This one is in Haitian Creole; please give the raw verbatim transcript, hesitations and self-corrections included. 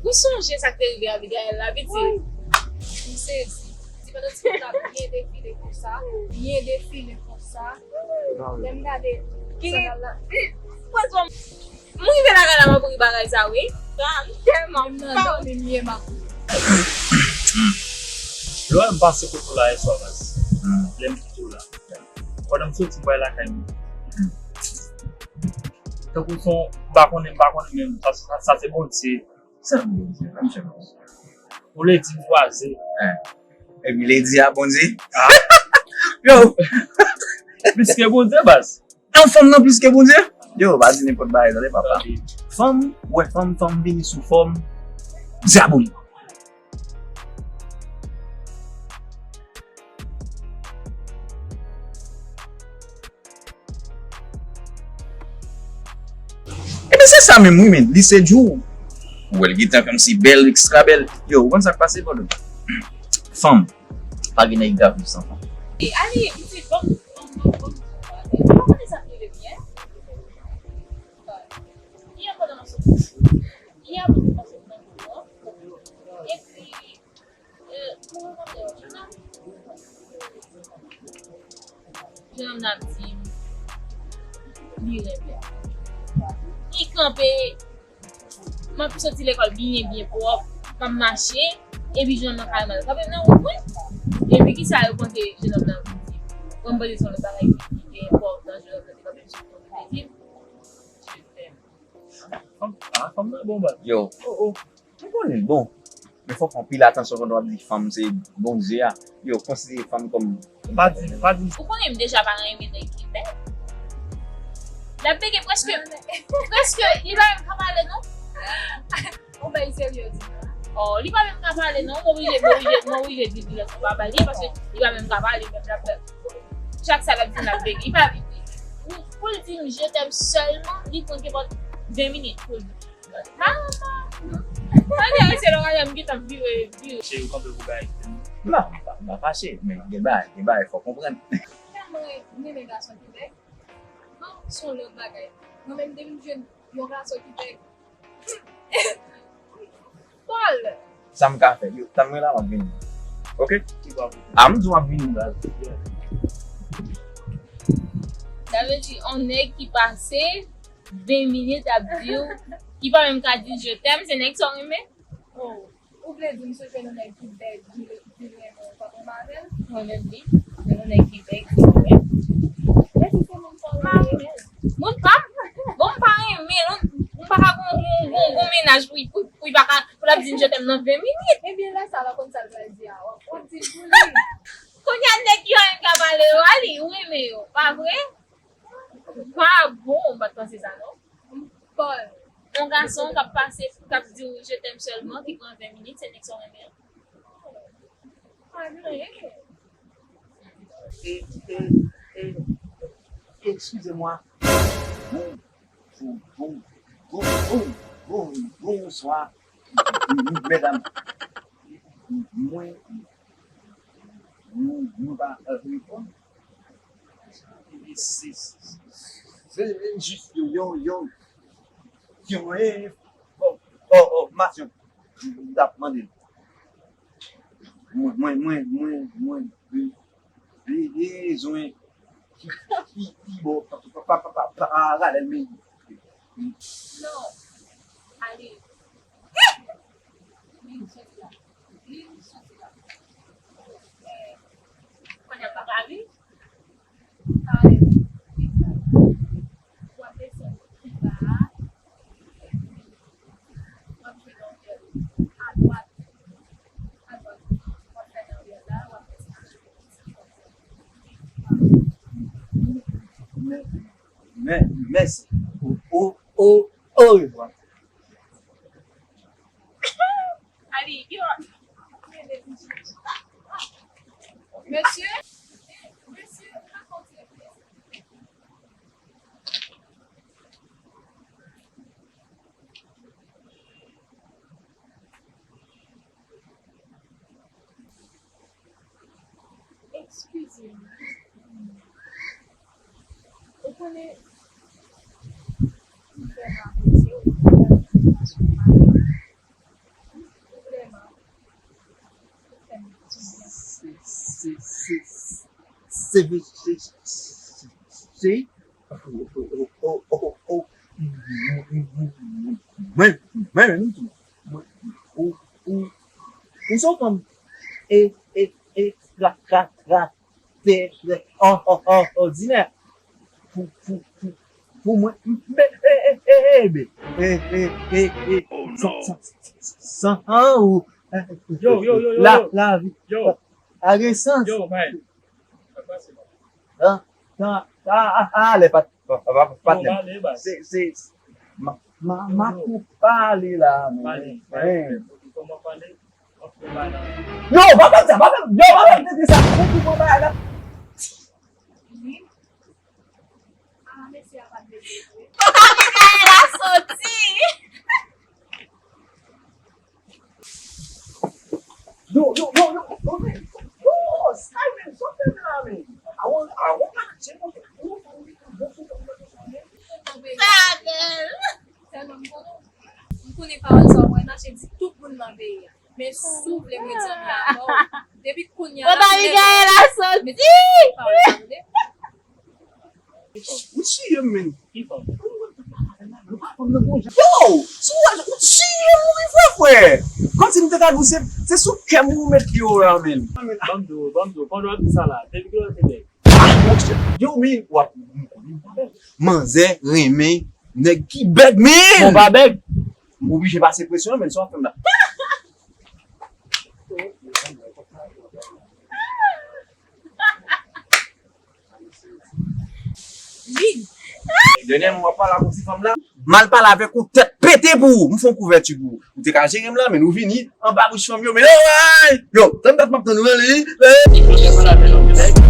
Ou sonje sa k te rive Abigaël la, pitit? M sezi. Ti pandan ti moun la byen defile konsa, byen defile konsa. Lè m gade sandal la. Franchman, m rive lakay la, m ap ri bagay sa, wi. M tèlman pa. Lè m pase kote w la yèswa, baz. Lè m kite w la. Pandan m soti, m pral lakay mwen. Tankou son, m pa konnen, m pa konnen menm. Sa, sa, sa se Bondye. Sa Bondye, pa m chèche. Ou vle di m kwaze. Epi ledi a Bondye. Yo! Plis ke Bondye, baz. Yon fanm nan plis ke Bondye? Yo, pa di nenpòt bagay, tande, papa. Fanm, ou wè fanm, fanm vini sou fòm dyabolik. Ebyen, se sa menm, wi, men. Li se jou. Ou wè l gentan kòmsi bèl, ekstra bèl. Yo, ou konn sa k pase, bòdò? Fanm. Pa gen nèg ki ka viv san fanm. E, ale, pitit, bon, bon, bon, bon. Ou pa konnen sa k rive byen? Yè pandan m sot, yè pandan m sot nan mouvman, epi, e, pou mwen konte yon jounan, jennonm nan ap di m li renmen. Li kanpe, m ap soti lekòl byen, byen pwòp, m ap mache, epi jennonm nan kareman kanpe m nan wout mwen. Epi kisa yo panse jennonm nan vin di m? Mwen, m panse se yon lòt bagay ki, ki te enpòtan, jennonm nan te kanpe m sou wout mwen, li di m, je t'aime. Fanm, ah, fanm nan bon, baz. Yo. Oh, oh. M konnen l bon. Men fòk anpil atansyon pandan w ap di fanm se Bondye a. Yo, konsidere fanm kòm. Pa di, pa di. Ou konnen m deja pa renmen nèg ki bèg. L ap bege prèske, prèske, li pa menm ka pale non. Ou bay serye di. Oh, li pa menm ka pale non. M oblije, m oblije, m oblije di l lòt fwa pa bay li paske li pa menm ka pale, menm l ap, chak sa l ap di m l ap bege. Li pa, pou l di m je t'aime sèlman, li pran kenpòt ven minit pou l di. Mama! Mande a se lòrayè m gentan vire, vire. Cheri, ou kanpe pou gay. Non, m pa, m pa fache, men gen bagay, gen bagay, fò konprann. Tèlman renmen gason ki bèg. Non, se yon lòt bagay. Mwen menm, depi m jwenn yon gason ki bèg, Paul! Sa m ka fè? Yo, tann mwen la, m ap vini. Oke? A, m di w m ap vini, baz. Sa vle di, yon nèg ki pase ven minit ap di w, ki pa menm ka di je t'aime, se nèg sa w renmen? Oh, ou vle di m si w jwenn yon nèg ki bèg, ki, ki renmen w, w p ap renmen avè l? Mwen menm wi, jwenn yon nèg ki bèg, ki renmen m. Mèsi, se moun pa w renmen. Moun pa m? Bon, m pa renmen l, m pa ka gon, gon, gon, gon mennaj pou, pou, pou li pa ka, pou l ap di m je t'aime nan ven minit. Ebyen, lè sa a, w ap konn sa l pral di a, w ap, w ap di l pou li. Kounye a, nèg yo menm ka pale yo, a li, ou renmen yo, pa vre? Pa bon, m pa t panse sa non. Paul. Yon gason k ap pase, k ap di w je t'aime sèlman, ki pran ven minit, se nèg sa w renmen an. Pa gen anyen. E, e, e, excusez-moi. Bon, bon, bon, bon, bon, bon, bonsoir. Medam, mwen, nou, nou pa, euh, reponn. Se, se, se jis yon, yon, yon, yon enfòmasyon m t ap mande l. Mwen, mwen, mwen, mwen, mwen be-, bezwen pi, pi, pi bon pa, pa, pa, pa, pa, paralèl, men. Non. Ale. Li soti la. Li soti la. Eh, kounye a pa ka li. Paralèl. W ap desann pi ba a. W ap jwenn yon vè adwat. Adwat. W ap fè nan vè la, w ap desann. Men, men, mèsi. O, o, o, orevwa. Mesye, mesye, rakonte. Eskize m. Ou konnen, m vrèman apresye w, m vrèman apresye w. Se, se, se, se, se, mwen, mwen menm tou. Mwen, ou, ou, ou se yon fanm e, e, e, tra, tra, tra, te, te, ò, ò, ò, òdinè. Pou, pou, pou, pou mwen, men, e, e, e, e, men, e, e, e, e, san, san, san, san ou, e, e, Yo, yo, yo, yo, la, yo. Lavi, yo. Pa gen sans. Yo, man. Sa k pase, man? Tan, tan, a, a, a, ale, pa, pa, pa, pa, patnè. Yo, pale, baz. Se, se, ma, ma, ma pou pale la, men. Pale, pale, men. Kòman pale? Yo, pa fè sa, pa fè, yo, pa fè tete sa. Ou pou mwen bagay la. Wi. Ah, mesye a pa t vle vre. Kote Mikaela soti? Yo, yo, yo, yo, yo, men. Yo, Sky, men, sa w fè la, men? Awon, awon, pa tche, men. Sa bèl. Tèlman m konnen w. M konnen pawòl sa w pral mache di tout moun nan peyi a. Men si w vle mwen di anpil avè w, depi kounye a la, Kote Mikaela soti? Mete pawòl sa, tande? Ou tiye m, men. Yo, si w wè, ou tiye m, wi, frè, frè. Kòmsi m te ka di w se, se sou kè m ou met pye w la, men. Ban m di w, ban m di w, pandan w ap di sa la, depi ki lè w te bèg? Yo, men, w ap, manzè renmen nèg ki bèg, men. Bon, pa bèg. M oblije pase presyon, men, sa w ap fè m la. Vin. Dènyèman, w ap pale ak yon ti fanm la. M al pale avèk ou, tèt pete pou ou. M fè yon kouvèti pou ou. Ou te ka jere m la, men ou vini anba bouch fanm yo, men yo, ay! Yo, tann dat m ap tann ou, men li. Li fè pale avè l, ok, nèg.